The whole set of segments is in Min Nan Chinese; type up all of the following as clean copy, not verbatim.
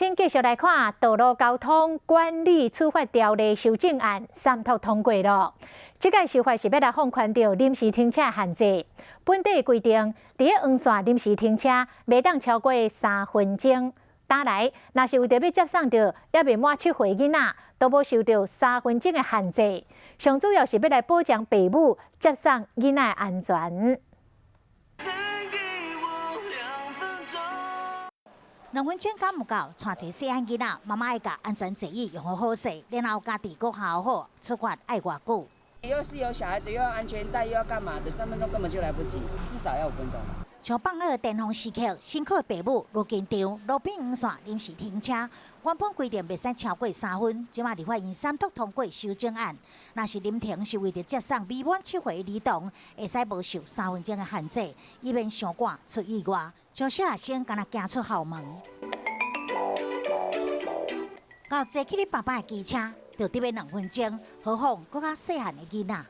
請繼續來看《道路交通管理處罰條例》修正案三讀通過囉。這個修法是欲來放寬著臨時停車限制。本底規定，佇咧黃線臨時停車，袂當超過三分鐘。今來，若是為著欲接送著猶未滿7歲囡仔，都無受著三分鐘的限制。上主要是欲來保障爸母接送囡仔的安全。2分鐘敢毋夠，帶一个細漢囡仔，媽媽愛共安全座椅用好好勢，然後家己閣好好出發愛偌久？又是有小孩子，又要安全帶，又要幹嘛的，3分鐘根本就來不及，至少要5分鐘。像放學巔峰時刻，辛苦的爸母愈緊張，路邊黃線臨時停車，原本規定袂使超過三分，這馬立法院三讀通過修正案，若是臨停是為著接送未滿7歲的兒童，會使無受三分鐘的限制，以免傷趕出意外。像小學生敢若行出校門，到坐去恁爸爸的機車，就得欲2分鐘，何況閣較細漢的囡仔。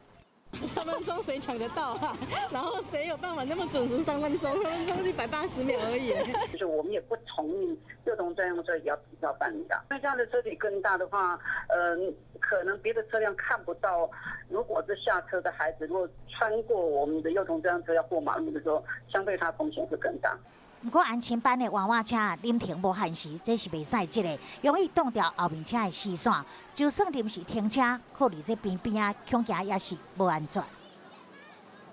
三分鐘誰搶得到啊？然後誰有辦法那麼準時三分鐘？三分鐘180秒而已。就是我們也不同意幼童專用車也要比照辦理的，因為這樣的車體更大的話，可能別的車輛看不到。如果是下車的孩子，如果穿過我們的幼童專用車要過馬路的時候，相對他風險會更大。毋過安親班的娃娃車臨停無限時，這是袂使這个，容易擋著後面車的視線。就算臨時停車，靠佇這邊邊仔，恐驚也是無安全。